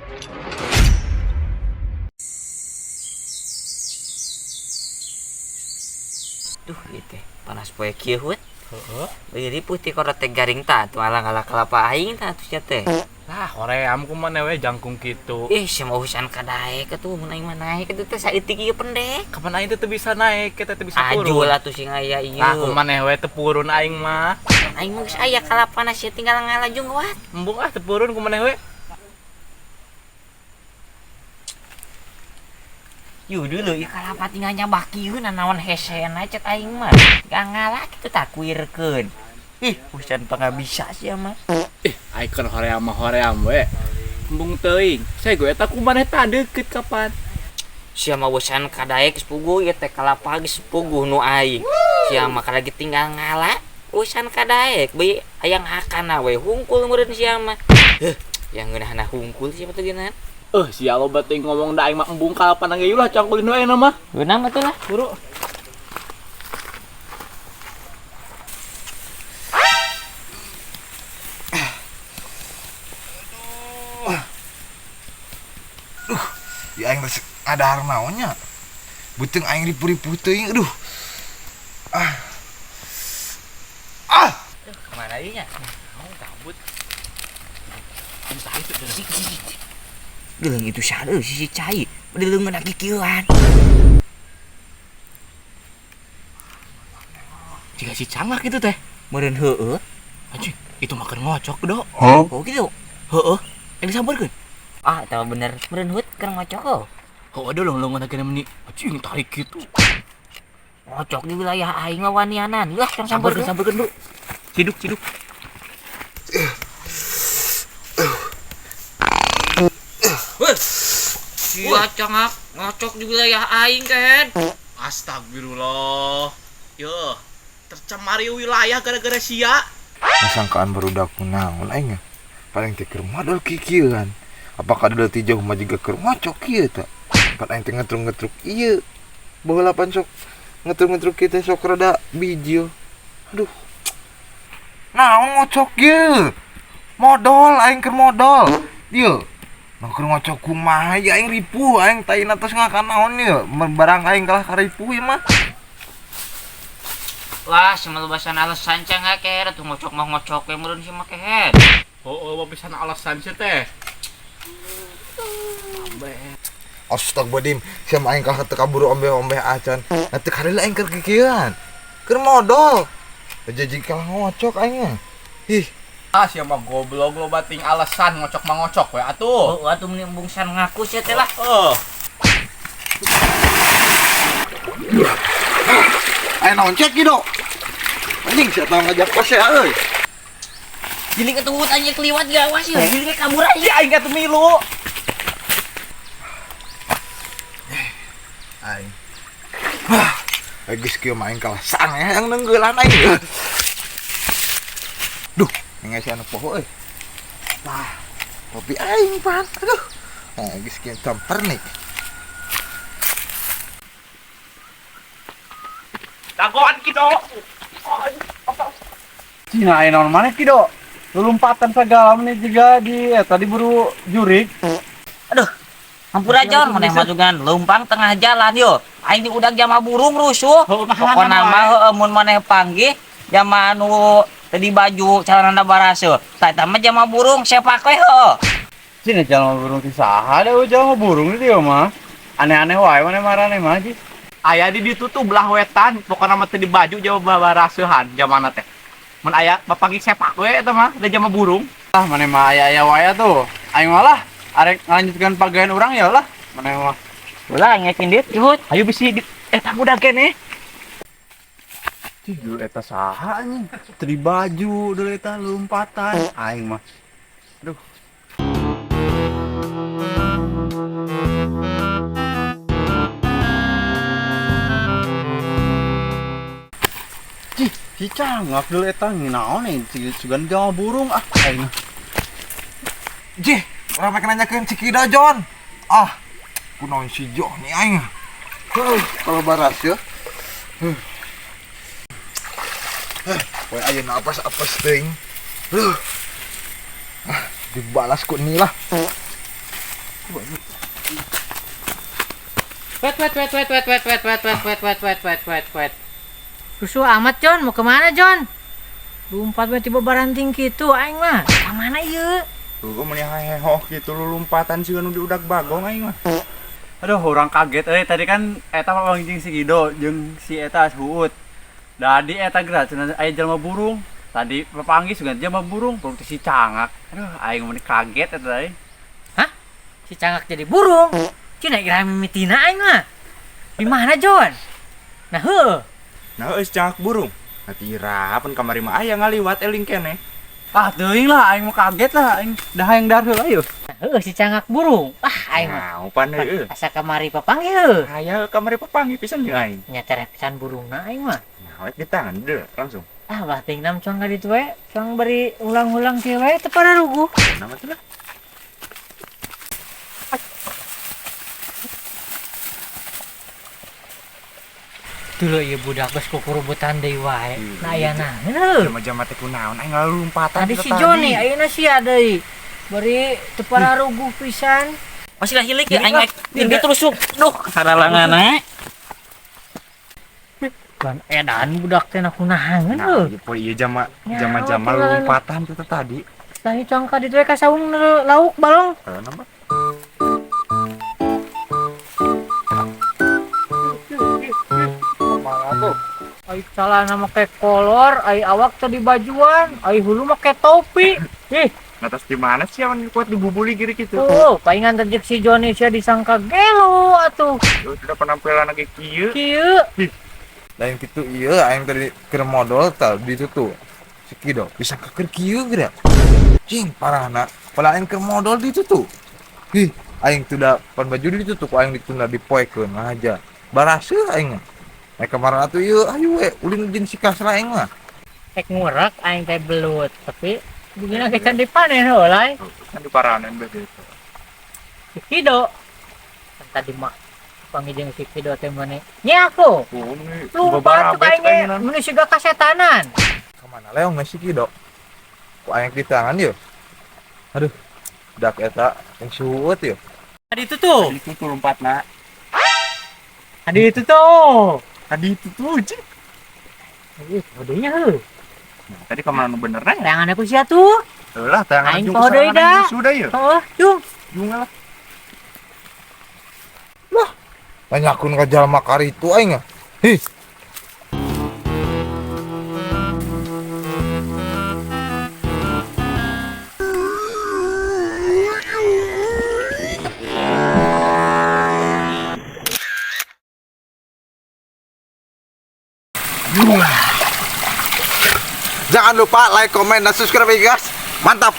Duh, ieu teh panas poe kieu heuh. Heeh. Beuh ripuh ti korot teh garing tah atuh alang-alang kalapa aing tah atuh sia teh. Lah hoream kumaha we jangkung kitu. Ih, sia mah urusan kadaek atuh mun aing mah naek atuh teh saeutik ieu pendek. Kapan aing teh teu bisa naek, kita teu bisa Ajul turun. atuh sing aya ieu. Lah kumaha we teu purun aing mah. Aing mah geus aya kalapana sia tinggal ngalajung wat. Embung ah teu purun kumaha we. Yuh dulu ieu kalapa tinggal nyabak ieu nanaon hesena cet aing mah. Tinggal ngalah kitu tah kuirkeun. Ih, urusan pangabisa sia mah. Ih, aing hoream mah hoream we. Embung teuing. Saya gue eta kumaha tah deukeut kapan. Sia mah urusan kadaek geus puguh ieu teh kalapa geus puguh nu aing. Sia mah lagi tinggal ngala urusan kadaek beuh aya hakana we hungkul meureun sia mah. Heuh, yang ngeunahna hungkul sia mah teh geunahan. Sia loba teuing ngomong da aing mah embung kalapana ge ulah cangkulin we ayeuna mah. Geunah mah teh lah. Buru. Duh, ya aing resek ngadahar naon nya. Beuteung aing ripuh-ripuh teuing, aduh. Ah. Ah. Duh, kemana ieu nya? Naon kabut. Aduh, itu Geuleuh itu saha euy sisi cai. Beuleungeun kikieuan. Jika si cangak itu teh. Meureun heueuh. Anjing, itu mah keur ngocok, Do. Huh? Oh gitu. Heueuh. Yang disampeurkeun. Ah, eta mah bener. Meureun heut keur ngocok heuh. Heueuh do leungeun lagi meni. Anjing tarik gitu. Ngocok di wilayah aing mah wanianan. Lah, tong sampeurkeun. Sampeurkeun, Du. Ciduk, ciduk. Sia cangak ngocok di wilayah aing kan. Astagfirullah. Yo, tercemari wilayah gara-gara sia. Nasangkaan barudak kunaon aing. Paling teh keur modal kikieuan. Apakah dulu ti jauh mah juga keur ngocok kieu tah. Pan aing teh ngetruk-ngetruk ieu. Baheula pan sok ngetruk-ngetruk kieu teh sok rada bijil. Aduh. Naon ngocok ieu? Modal aing keur modal. Ieu. Nang keur ngocok kumaha ya aing ripuh aing taina tos ngakan naon ieu. Barang aing kalah karipuh ieu mah. Wah, sama lubasan alasan cangak kehed atuh ngocok mah ngocok we meureun si mah kehed. Oh, oh, pisan alasan sih teh. Astagfirullahaladzim, sia mah aing kalah teu kaburu ombe-ombe acan. Nah teu kadeula aing keur kikieuan. Keur modal. Jadi kalah ngocok aing mah. Ih. Ah, sia mah goblok loba ting alasan ngocok mah ngocok we atuh. Oh, atuh meni embungsan ngaku sia teh lah. Heeh. Aing naon cek kieu, Do? Anjing sia tah ngajak pas ya euy. Giling atuh anjing keliwat gawas ya. Giling kabur aja. Ya aing atuh milu. Aing. Wah, geus kieu mah aing kalah sang ya yang nenggeulan aing. Duh, nges anu poho euy. Wah, kopi aing pan. Aduh. Nah, geus kieu camper nih. Dagoan Kido. Cina aing naon maneh Kido? Lulumpatan segala meneh juga di tadi buru jurik. Aduh. Hampura Jon, maneh masukan leumpang tengah jalan yo. Aing diudag jama burung rusuh. Pokona mah heueuh mun maneh panggih jama anu tadi baju calanana baraseuh. Tah eta mah jama burung sepak we heueuh. Cina jalma burung ti saha da jalma burung di dieu mah. Aneh-aneh wae maneh marane mah ji. Aya di ditu tuh belah wetan, pokona mah teu di baju jama baraseuhan jamana teh. Mun aya bapanggih sepak we eta mah da jama burung. Ah maneh mah aya-aya wae atuh. Aing malah arek ngalanjutkeun pagawean urang ya lah maneh mah. Ulah ngekin dit ihut. Ayo bisi di eta budak keneh. Cih, eta saha anjing? Teu di baju deui eta lompatan aing mah. Aduh. Cih, si cangak deui eta naon nih? Sugan jama burung ah aing mah. Jih, urang mah nanyakeun si Kido Jon. Ah, kunaon si Joni aing. Heuh, kalau baras ya. Huh. Poe ayeuna apes-apes teuing. Huh. Ah, dibalas ku ni lah. Wait wait wait wait wait wait wait wait wait wait wait wait wait wait wait. Rusuh amat John, mau kemana John? Lumpat we tiba baranting kitu aing mah. Ka mana ieu? Tuh meni hahehoh kitu lu lompatan siga nu diudag bagong aing mah. Aduh, orang kaget euy tadi kan eta papanggih jeung si Gido jeung si eta Huut. Dadi eta geura cenah aya jelema burung. Tadi papanggih sugan jelema burung, burung teh si Cangak. Aduh, aing meni kaget eta tadi. Hah? Si Cangak jadi burung? Cina ira mimitina aing mah. Di mana John? Nah heuh. Nah euy si Cangak burung. Nanti ira pan kamari mah aya ngaliwat eling keneh. Ah, teuing lah aing mah kaget lah aing. Dah hayang dahar heula yeuh. Nah heuh si Cangak burung. Ah aing mah. Nah, pan heueuh. Asa kamari papanggih heuh. Aya kamari papanggih pisan jeung aing. Nya tereh pisan burungna aing mah. Nah, di tangan deh langsung. Ah, bah teuing nam cuang ka ditu we. Cuang bari ulang-ulang kieu we teu pararuguh. Nama tuh lah. Dulu ieu budak geus kukurubutan deui wae. Nah aya naon heuh. Jama-jama teh kunaon aing lalu lompatan Tadi si Joni ayeuna sia deui. Bari teu pararuguh pisan. Masih lah hilik ya aing tinggi terus duh haralangan. Kan edan budak teh nakunahangeun heuh. Nah, ieu jama-jama lompatan teh tadi. Tadi cuang ka ditu we ka saung lauk balong. Heeh, nambah. Ai calana make kolor, ai awak teh dibajuan, ai hulu make topi. Ih, atas di mana sih awan kuat dibubuli giri gitu. Oh, palingan teh si Joni sia disangka gelo atuh. Sudah penampilan lagi kieu. Kieu. Lain kitu ieu aing tadi keur modal tah di ditu tuh. Si Kido disangka keur kieu geura. Cing parahna, padahal aing keur modal di ditu tuh. Ih, aing teu da pan baju di ditu tuh ku aing ditunda dipoekeun aja. Baraseuh aing mah. Naik kemarin atuh ieu ayo we ulin jeung si Kasra aing mah. Ek ngurak aing teh belut, tapi bugina ge can dipanen heuh lai. Kan diparanen bae gitu. Si Kido. Kan tadi mah panggil jeung si Kido teh mane. Nya aku. Lompat tuh aing ge mun siga kasetanan. Kamana leong si Kido? Ku aing di tangan ieu. Aduh, dak eta yang suut ieu. Tadi itu tuh. Tadi itu tuh lompatna. Tadi itu tuh. Tadi itu tuh, cik. Ih, kodenya heuh. Nah, tadi kemana nu bener nya? Tayangan aku sia tuh. Heuh lah, tayangan aing poho deui da. Sudah ya. Heuh, jung. Jung lah. Lah, nanyakeun ka jalma karitu aing. Hih. Jangan lupa like, komen, dan subscribe ya guys. Mantap.